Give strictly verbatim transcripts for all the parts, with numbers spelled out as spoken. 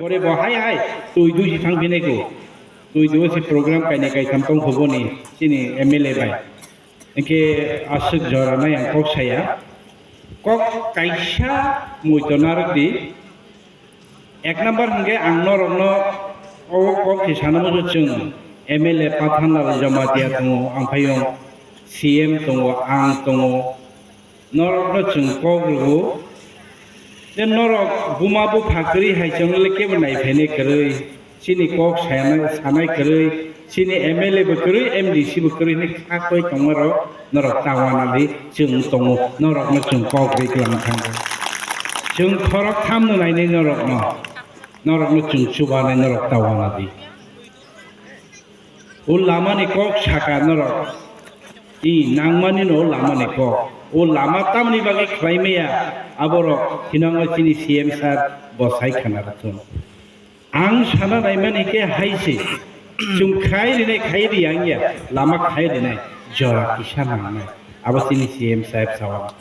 Pore bo hai hai twi dui si thang phine ko. Twi dui si program kaini kaitham tong pho boni chini M L A bai. Hingke aswk jora nai ang kok saya. Kok kaisa muitu narwk di. Ek number hingke ang norokno o kok si sana muchung chwng M L A Pathanlal Jamatia tongo, ang phayung C M tongo, ang tongo. Norokno chwng kok rwo. Je norok buma bupha kwrwi hai chwngno le kebo naiphainai kwrwi. Chini kok sanai, sanai kwrwi, chini M L A bo kwrwi, M D C bo kwrwi hinwi kha koi tongmarok norok ta wanadi chwng tongo, norokno chwng kok rwi kwlangma thangkha. Chwng khorok thamno nainai norokno, norokno chwng chubanai norok ta wanadi. O lamani kok saka norok, i nangmani no o lamani kok, o lama tamni bagwi khlai maya, aborok hinangno chini C M sir bo sai khana rwthun. Ang sana naimani khe hai se, chwng khai rinai khai ri ang ya, lama khai rinai, jora kisa nangnai. Abo chini C M saheb sawa.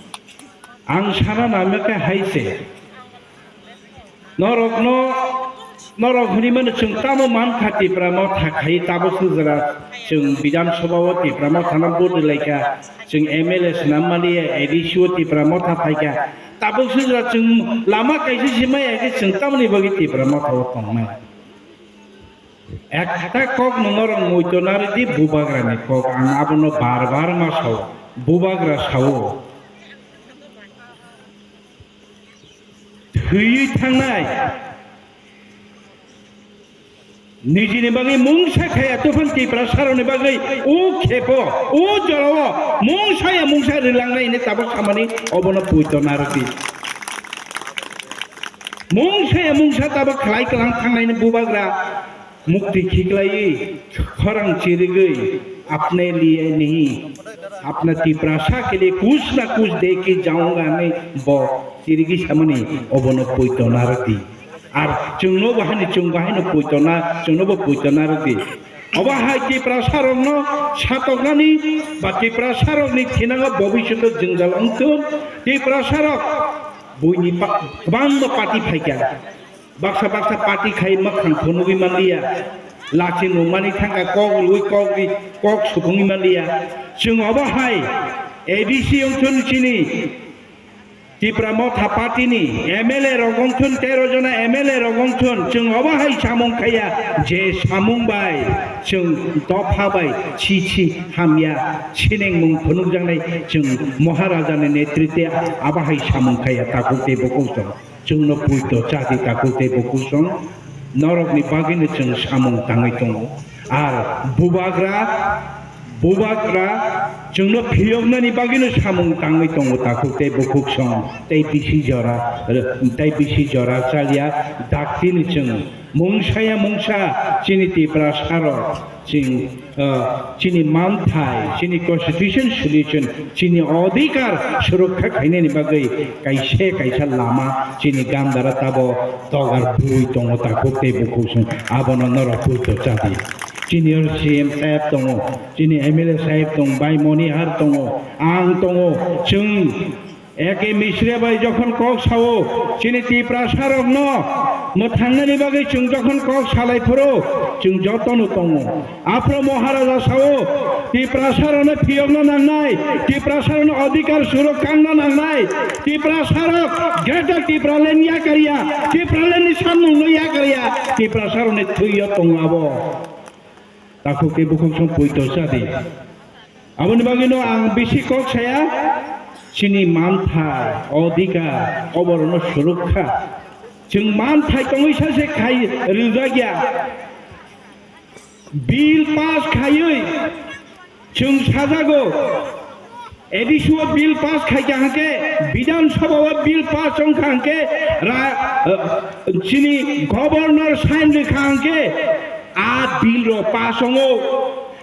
Ang sana naima khe hai se, norokno, norok hwnwi mano chwng tamo man kha Tipra Motha khai tabuk sujra chwng Bidhan Sabha o Tipra Motha no vote rwlai kha. Chwng M L A swnam maliya, A D C o Tipra Motha phaikha. Tabuk swijla chwng lama kaisa se maya khe chwng tamoni bagwi Tipra Motha o tongnai. Ekta kok no norok muitu narwdi bubagra ni kok, ang abono bar bar ma sao. Bubagra sao. Thwiwi thangnai. Nijini bagwi mungsa khaya tuphang Tiprasarokni bagwi o khepo, o jorao mungsa ya mungsa rilangnai hwnwi tabuk samani obono poito narwkdi. Mungsa ya mungsa tabuk khlai kwlang thangnaini bubagra mukti khiklaiwi khorang chirigwi apne liye nahi, apna Tiprasa ke liye kuch na kuch de ke jaunga hwnwi bo chirigwi samani obono poito narwkdi. Ar chwngno bo haino chwng bo haino poito na, chwngno bo poito narwkdi. Obo hai Tiprasarokno satoknani ba Tiprasarokni thinango bobisyoto jwngjal wngthun. Tiprasarok buini pa-, kwbangma party phaikha. Baksa baksa party khai mwkhang phunugwi manliya. Lachi nungmani thangkha kok rwui kok ri, kok supungwi manliya. Chwng obo hai A D C wngthun chini Tipra Motha Party ni M L A rok wngthun, tero jona M L A rok wngthun, chwng obo hai samung khaiya, je samung bai chwng dopha bai chi chi hamya sinengmung phunukjaknai chwng Maharaja ni netritwe abo hai samung khaiya takhuk tei bukhuk chwng chwngno puito chati takhuk tei bukhuk chwng norokni bagwino chwng samung tangwi tongo. Ar bubagra Bubagra chwngno phiyoknani bagwino samung tangwi tongo takhuk tei bukhuk song tei bisi jora, tei bisi jora chaliya daktini chwng mungsaya mungsa chini Tiprasarok chwng, ah, chini manthai, chini constitution solution, chini odhikar surokha khainani bagwi kaisa kaisa lama chini gandara tabo togar bui tongo takhuk tei bukhuk song abono norok puito chadi. Chini oro C M saheb tongo, chini M L A saheb tongo, bai Monihar tongo, ang tongo, chwng eke Misra bai jokhon kok sao, chini Tiprasarokno mwthangnani bagwi chwng jokhon kok salai phuru, chwng jotono tongo. Aphuru Maharaja sao, Tiprasarokno phiyokna nangnai, Tiprasarokno adhikar surok kangna nangnai, Tiprasarok Greater Tipraland yakarya, Tipralandni samungno yakarya, Tiprasarokni thwiyo tongo abo. Takhuk tei bukhuk song puito chadi. Aboni bagwino ang bisi kok saya, chini manthai, odhikar, oborokno surukha. Chwng manthai tongwi sa se khai rwjakya. Bill pass khaiwi chwng sajago. A D C o bill pass khaikha hwnkhe, Bidhan Sabha o bill pass wngkha hwnkhe, ra-, eh, chini governor sign rwkha hwnkhe, a bill rok pass wngo,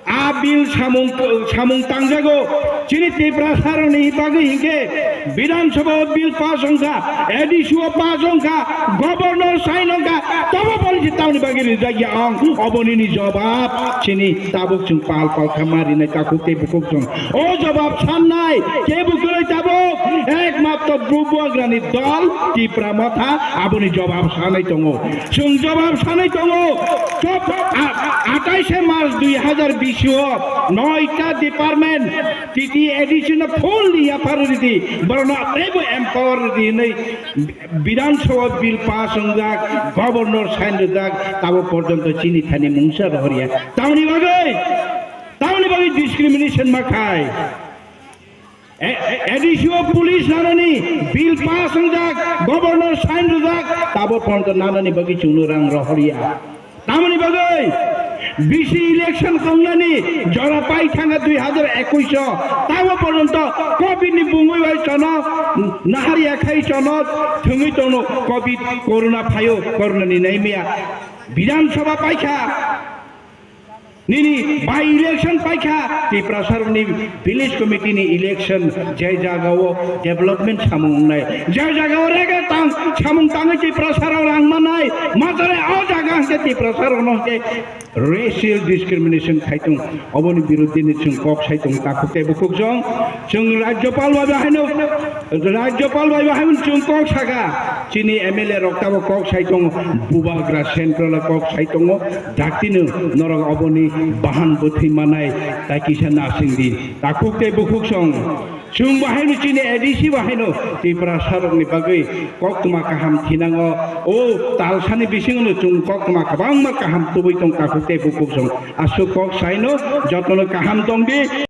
a bill samung, samung tangjago. Chini Tiprasarokni bagwi hwnkhe Bidhan Sabha o bill pass wngkha, A D C o pass wngkha, governor sign wngkha, tobo policy Tamoni bagwi rijak ya ang, obo nini jobab chini tabuk chwng pal pal kha ma rinai takhuk tei bukhuk chwng. O jobab sannai kebo kwrwi tabuk, ekmatro Bubagrani dol Tipra Motha aboni jobab sanai tongo. Chwng jobab sanai tongo. Chop, a-, atais March dui hazar bish o noita department T T A D C no fully yaphar ridi, borno teibo empower ridi hinwi Bidhan Sabha bill pass wngjak, Governor sign rwjak, tabo porjonto chini thani mungsa rohorya. Tamoni bagwi, tamoni bagwi discrimination ma khai. A-, A-, A D C o police nanani bill pass wngjak, Governor sign rwjak, tabo porjonto nanani bagwi chwngno rang rohorya. Tamoni bagwi bisi election kongnani jora pai thanga dui hazar ekush o, tabo porjonto covid ni bungwi bai chono nahar yakhai chono thwngwi tongno covid corona phaio, corona ni naimia. Bidhan Sabha paikha, nini by election paikha, Tiprasa rokni village committee ni election, je jaga o development samung wngnai, je jaga o rega tang samung tangwi Tiprasa rok rang manai, matare o jaga hwnkhe Tiprasa rokno hwnkhe racial discrimination khai tong, oboni biruddhe ni chwng kok sai tong takhuk tei bukhuk jong. Chwng Rajyapal bai haino, Rajyapal bai haino chwng kok saka, chini M L A rok tabo kok sai tong, Bubagra central o kok sai tongo, daktino norok oboni bahan bwthwi manai tai kisa nasing di takhuk tei bukhuk song. Chwng bahaino chini A D C bahaino Tiprasa rokni bagwi koktwma kaham thinango. O talsani bisingo chwng koktwma kwbangma kaham tubui tong takhuk tei bukhuk song. Aswk kok saino jotono kaham tong di.